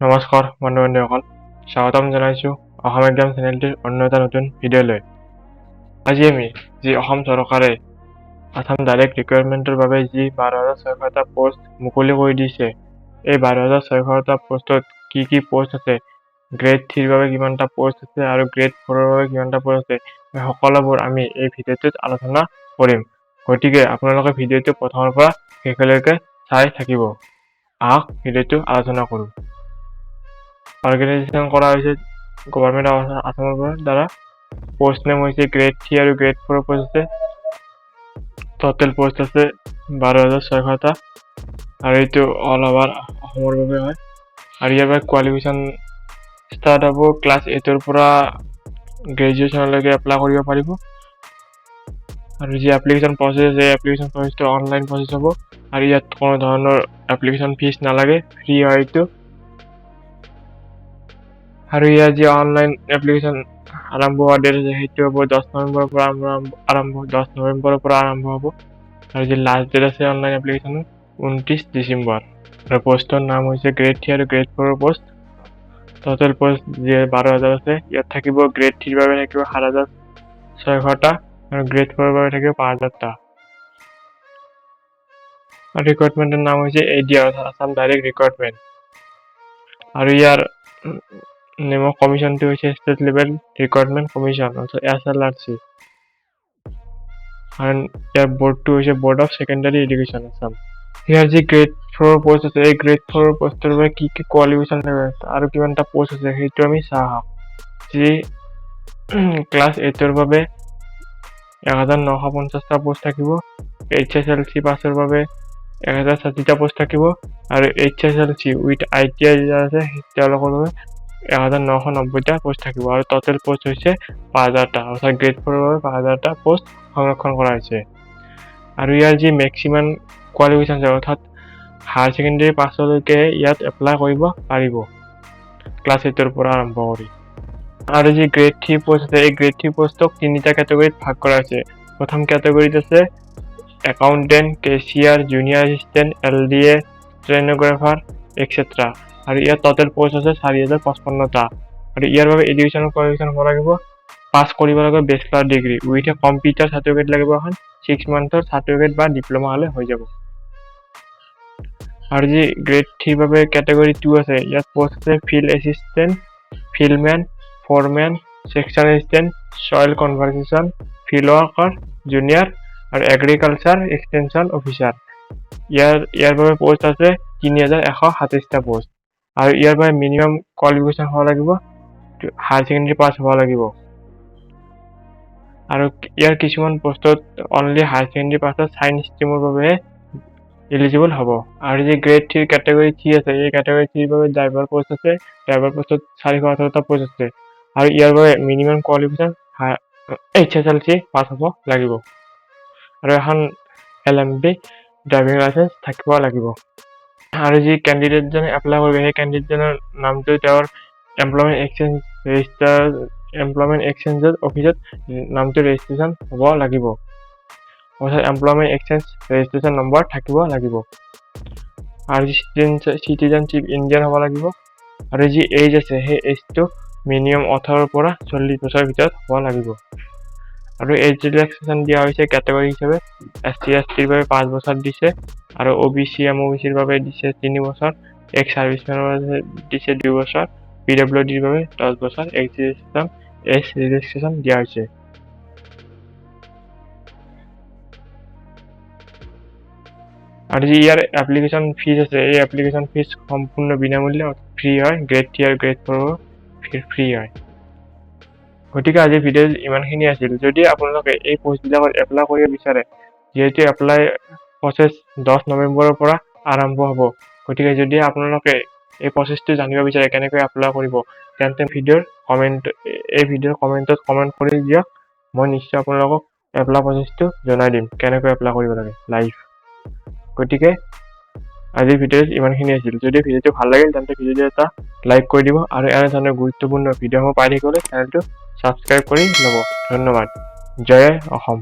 নমস্কাৰ বন্ধু বান্ধৱীসকল, স্বাগতম জনাইছোঁ অসম এক্সাম চেনেলটোৰ অন্য এটা নতুন ভিডিঅ'লৈ। আজি আমি যি অসম চৰকাৰে আছাম ডাইৰেক্ট ৰিক্ৰুইটমেণ্টৰ বাবে যি 12,600টা পষ্ট মুকলি কৰি দিছে, এই 12,600টা পষ্টত কি কি পষ্ট আছে, গ্ৰেড 3ৰ বাবে কিমানটা পষ্ট আছে আৰু গ্ৰেড 4ৰ বাবে কিমানটা পষ্ট আছে, এই সকলোবোৰ আমি এই ভিডিঅ'টোত আলোচনা কৰিম। গতিকে আপোনালোকে ভিডিঅ'টো প্ৰথমৰ পৰা শেষলৈকে চাই থাকিব। আহক, ভিডিঅ'টো আলোচনা কৰোঁ। অৰ্গেনাইজেশ্যন কৰা হৈছে গভৰ্ণমেণ্ট অফ আছামৰ পৰা দ্বাৰা। পষ্ট নেম হৈছে গ্ৰেড 3 আৰু গ্ৰেড 4ৰ পষ্ট আছে। টোটেল পষ্ট আছে 12,600টা আৰু এইটো অল অভাৰ অসমৰ বাবে হয়। আৰু ইয়াৰ বাবে কোৱালিফিকেশ্যন ষ্টাৰ্ট হ'ব ক্লাছ 8ৰ পৰা গ্ৰেজুৱেশ্যনলৈকে এপ্লাই কৰিব পাৰিব। আৰু যি এপ্লিকেশ্যন প্ৰচেছ আছে, এই এপ্লিকেশ্যন প্ৰচেছটো অনলাইন প্ৰচেছ হ'ব আৰু ইয়াত কোনো ধৰণৰ এপ্লিকেশ্যন ফিজ নালাগে, ফ্ৰী হয় এইটো। আৰু ইয়াৰ যি অনলাইন এপ্লিকেশ্যন আৰম্ভ হোৱা ডেট আছে, সেইটো হ'ব 10 নৱেম্বৰৰ পৰা আৰম্ভ 10 নৱেম্বৰৰ পৰা আৰম্ভ হ'ব আৰু যি লাষ্ট ডেট আছে অনলাইন এপ্লিকেশ্যনৰ, 29 ডিচেম্বৰ। আৰু পষ্টৰ নাম হৈছে গ্ৰেড 3 আৰু গ্ৰেড 4ৰ পষ্ট। টোটেল পষ্ট যি 12,000 আছে, ইয়াত থাকিব গ্ৰেড 3ৰ বাবে থাকিব 7600টা আৰু গ্ৰেড 4ৰ বাবে থাকিব 5000টা। আৰু ৰিক্ৰুইটমেণ্টৰ নাম হৈছে এ ডি আৰ, অৰ্থাৎ আছাম ডাইৰেক্ট ৰিক্ৰুইটমেণ্ট। আৰু ইয়াৰ নেম অফ কমিশ্যনটো হৈছে ষ্টেট লেভেল ৰিক্ৰুইটমেণ্ট কমিশ্যন, অৰ্থাৎ এছএলআৰচি। আৰু ইয়াৰ বৰ্ডটো হৈছে board of secondary education, Assam. ইয়াৰ যি গ্ৰেড 4ৰ পষ্ট আছে, এই গ্ৰেড 4ৰ পষ্টৰ বাবে কি কি কোৱালিফিকেশ্যন লাগে আৰু কিমানটা পষ্ট আছে, সেইটো আমি চাওঁ আহক। যি ক্লাছ 8ৰ বাবে 1950টা পষ্ট থাকিব, এইচএছএলচি পাছৰ বাবে 1060টা পষ্ট থাকিব আৰু এইচএছএলচি উইথ আইটিআই যাৰ আছে, তেওঁলোকৰ বাবে 1990টা পষ্ট থাকিব। আৰু টোটেল পষ্ট হৈছে 5000টা, অৰ্থাৎ গ্ৰেড 4ৰ বাবে 5000টা পষ্ট সংৰক্ষণ কৰা হৈছে। আৰু ইয়াৰ যি মেক্সিমাম কোৱালিফিকেশ্যন আছে, অৰ্থাৎ হায়াৰ ছেকেণ্ডেৰী পাছলৈকে ইয়াত এপ্লাই কৰিব পাৰিব, ক্লাছ 8ৰ পৰা আৰম্ভ কৰি। আৰু যি গ্ৰেড 3 পষ্ট আছে, এই গ্ৰেড 3 পষ্টক তিনিটা কেটেগৰীত ভাগ কৰা হৈছে। প্ৰথম কেটেগৰীত আছে accountant, cashier, junior assistant, LDA, stenographer, etcetera. আৰু ইয়াত টোটেল পষ্ট আছে 4055টা। আৰু ইয়াৰ বাবে এডুকেশ্যনেল কোৱালিফিকেশ্যন হ'ব লাগিব, পাছ কৰিব লাগিব bachelor degree with a computer certificate লাগিব এখন, 6 মান্থৰ চাৰ্টিফিকেট বা ডিপ্ল'মা হ'লে হৈ যাব। আৰু যি গ্ৰেড 3ৰ বাবে কেটেগৰী 2 আছে, ইয়াত পষ্ট আছে field assistant, fieldman, foreman, section assistant, soil conservation, field worker junior আৰু এগ্ৰিকালচাৰ এক্সটেনশ্যন অফিচাৰ। ইয়াৰ বাবে পষ্ট আছে 3127টা পষ্ট। আৰু ইয়াৰ বাবে মিনিমাম কোৱালিফিকেশ্যন হ'ব লাগিব হায়াৰ ছেকেণ্ডেৰী পাছ হ'ব লাগিব। আৰু ইয়াৰ কিছুমান পষ্টত অনলি হায়াৰ ছেকেণ্ডেৰী পাছত ছায়েন্স ষ্ট্ৰীমৰ বাবেহে এলিজিবল হ'ব। আৰু যি গ্ৰেড 3ৰ কেটেগৰী 3 আছে, এই কেটেগৰী 3ৰ বাবে ড্ৰাইভাৰ পষ্ট আছে। ড্ৰাইভাৰ পষ্টত 418টা পষ্ট আছে আৰু ইয়াৰ বাবে মিনিমাম কোৱালিফিকেশ্যন এইচএছএলচি পাছ হ'ব লাগিব আৰু এখন এলএমভি ড্ৰাইভিং লাইচেঞ্চ থাকিব লাগিব। আৰু যি কেণ্ডিডেটজনে এপ্লাই কৰিব, সেই কেণ্ডিডেটজনৰ নামটো তেওঁৰ এমপ্লয়মেণ্ট এক্সচেঞ্জ ৰেজিষ্টাৰ, এমপ্লয়মেণ্ট এক্সচেঞ্জৰ অফিচত নামটো ৰেজিষ্ট্ৰেশ্যন হ'ব লাগিব, অৰ্থাৎ এমপ্লয়মেণ্ট এক্সচেঞ্জ ৰেজিষ্ট্ৰেশ্যন নম্বৰ থাকিব লাগিব। আৰু যি চিটিজেনশ্বিপ, ইণ্ডিয়ান হ'ব লাগিব। আৰু যি এইজ আছে, সেই এইজটো মিনিমাম 18ৰ পৰা 40 বছৰৰ ভিতৰত হ'ব লাগিব। আৰু এজ ৰিলেক্সেশ্যন দিয়া হৈছে কেটেগৰী হিচাপে, এছ চি, এছ টিৰ বাবে 5 বছৰ দিছে আৰু অ' বি চি, এম অ' বি চিৰ বাবে দিছে 3 বছৰ, এক্স ছাৰ্ভিচমেনৰ বাবে দিছে 2 বছৰ, পি ডাব্লিউ ডিৰ বাবে 10 বছৰ এজ ৰিলেক্সেশ্যন দিয়া হৈছে। আৰু যি ইয়াৰ এপ্লিকেশ্যন ফিজ আছে, এই এপ্লিকেশ্যন ফিজ সম্পূৰ্ণ বিনামূল্যে, ফ্ৰী হয়। গ্ৰেড 3 আৰু গ্ৰেড 4ৰ ফ্ৰী হয়। গতিকে আজিৰ ভিডিঅ'ত ইমানখিনি আছিল। যদি আপোনালোকে এই পষ্টবিলাকত এপ্লাই কৰিব বিচাৰে, যিহেতু এপ্লাই প্ৰচেছ 10 নৱেম্বৰৰ পৰা আৰম্ভ হ'ব, গতিকে যদি আপোনালোকে এই প্ৰচেছটো জানিব বিচাৰে, কেনেকৈ এপ্লাই কৰিব, তেন্তে এই ভিডিঅ'ৰ কমেণ্টত কমেণ্ট কৰি দিয়ক। মই নিশ্চয় আপোনালোকক এপ্লাই প্ৰচেছটো জনাই দিম, কেনেকৈ এপ্লাই কৰিব লাগে লাইভ। গতিকে আজিৰ ভিডিঅ'ত ইমানখিনি আছিল। যদি ভিডিঅ'টো ভাল লাগিল, তেন্তে ভিডিঅ'টো এটা লাইক কৰি দিব আৰু এনেধৰণৰ গুৰুত্বপূৰ্ণ ভিডিঅ'সমূহ পাই থাকিবলৈ চেনেলটো ছাবস্ক্ৰাইব কৰি ল'ব। ধন্যবাদ। জয় অসম।